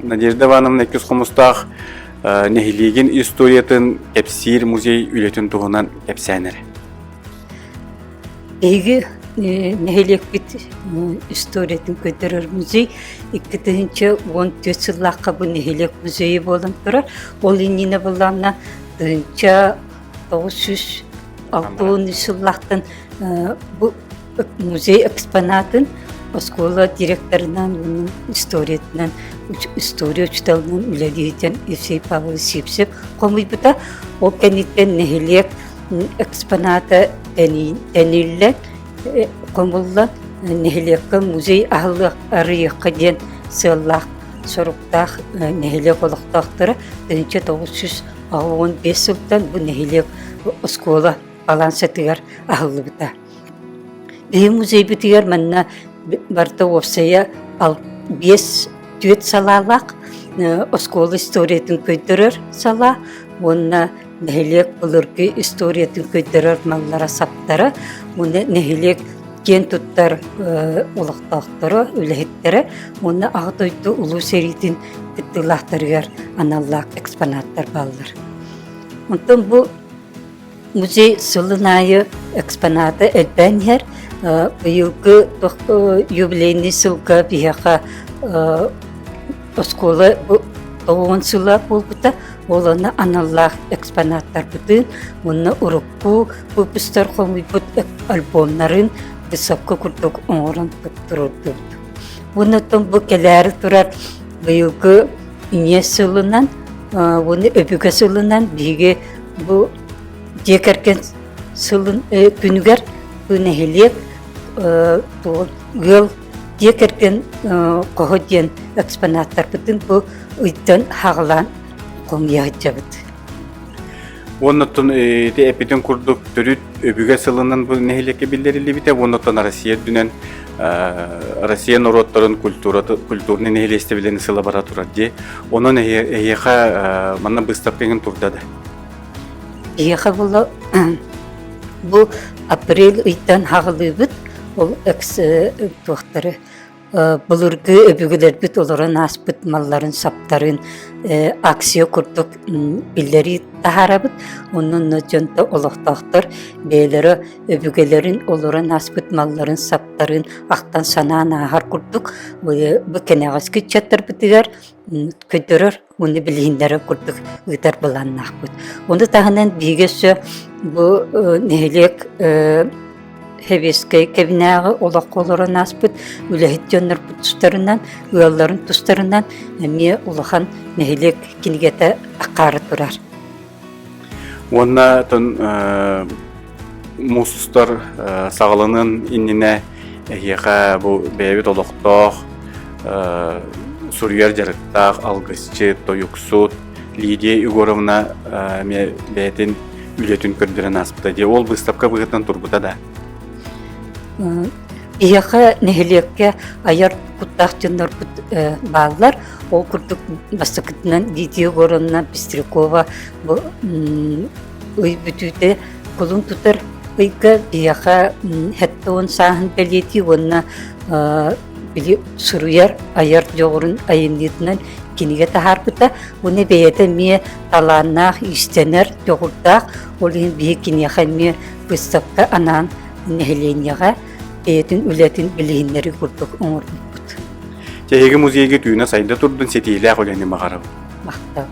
Надежда Ивановна иккис хомустаах нэһилиэгин историятын кэпсиир музей үлэтин туһунан кэпсээн эрэ. Биһиги нэһилиэкпит историятын көрдөрөр музей 2014 сыллаахха бу нэһилиэк музейа буолан турар. Ол иннинэ былаанна 1963 сыллаахтан бу музей экспонатын оскуола директорынан уонна историятынан история учууталынан үлэлииртэн Евсей Павлович Сивцев хомуйбута. Ол кэнниттэн нэһилиэк экспоната тэниллэн хомуллан нэһилиэккэ музей аһыллыах арыйыахха диэн сыаллаах соруктаах нэһилиэк олохтоохторо 1985 сылтан бу нэһилиэк оскуола балансатыгар аһыллыбыта. Биһи музейбытыгар манна барыта уопсайа биэс түөрт салаалаах оскуола историятын көрдөрөр салаа уонна нэһилиэк былыргы историятын көрдөрөр маллара-саптара уонна нэһилиэк киэн туттар олохтоохторо, үлэһиттэрэ уонна Аҕа дойду Улуу сэриитин кыттыылаахтарыгар аналлаах экспонаттар бааллар. Онтон бу Музей сылын аайы экспоната элбээн иһэр. Быйылгы юбилейный сылга биһиэхэ оскуола тоҕуон сыла буолбута. Ол онно аналлаах экспонаттарбытын уонна урукку выпустар хомуйбут альбомнарын выставка курдук оҥорон туруордубут. Уонна оттон бу кэлээри турар быйылгы Ийэ сылынан уонна Өбүгэ сылынан биһиги бу дьиэ кэргэн сылын күнүгэр бу нэһилиэк ыал дьиэ кэргэн хоһо диэн экспонаттарбытын бу ыйтан хаҕалаан хомуйа сылдьабыт. Уонна оттон ити эппитин курдук төрүт өбүгэ сылынан бу нэһилиэккэ биллэриллибитэ уонна оттон Россия үрдүнэн Россия норуоттарын культураты культурнай нэһилиэстибэлэрин сыла бара турар дии. Онон эһиэхэ манна быыстапка иҥин турда да? Эһиэхэ була бу апрель ыйтан хаҕылыыбыт ол экс туохтары былыргы өбүгэлэрбит олорон ааспыт малларын-саптарын акция курдук биллэрии таһаарабыт. Онон дьонто олохтоохтор бэйэлэрэ өбүгэлэрин олорон ааспыт малларын-саптарын ахтан-санаан ааһар курдук бу кэнэҕэски ыччаттарбытыгар көрдөрөр уонна билиһиннэрэр курдук ыытар былааннаахпыт. Ону таһынан биһиги өссө бу нэһилиэк Сэбиэскэй кэминээҕи олоххо олорон ааспыт үлэһит дьоннорбут тустарынан, ыалларын тустарынан эмиэ улахан нэһилиэк кинигэтэ акаары турар. Уонна муус устар саҕаланыан иннинэ эһиэхэ бу бэйэбит олохтоох суруйар дьарыктаах алгысчыт, тойуксут Лидия Егоровна эмиэ бэйэтин үлэтин көрдөрөн ааспыта дии. Ол быыстапка быһыытынан турбута да? Биһиэхэ нэһилиэккэ айар куттаах дьоннорбут бааллар. Ол курдук бастакытынан Лидия Егоровна Пестрякова бу ый бүтүүтэ кулун тутар ыйга биһиэхэ 70 сааһын бэлиэтии уонна били суруйар айар дьоҕурун айымньытынан кинигэ таһаарбыта. Уонна бэйэтэ эмиэ талааннаах, иистэнэр дьоҕурдаах. Ол иһин биһи киниэхэ эмиэ выставка анаан нэһилиэнньэҕэ бэйэтин үлэтин билиһиннэрии курдук оҥорбуппут. Эһиги музейга түүнэ сайда турдун, ситиилээх үлэни баҕарабын. Махтал.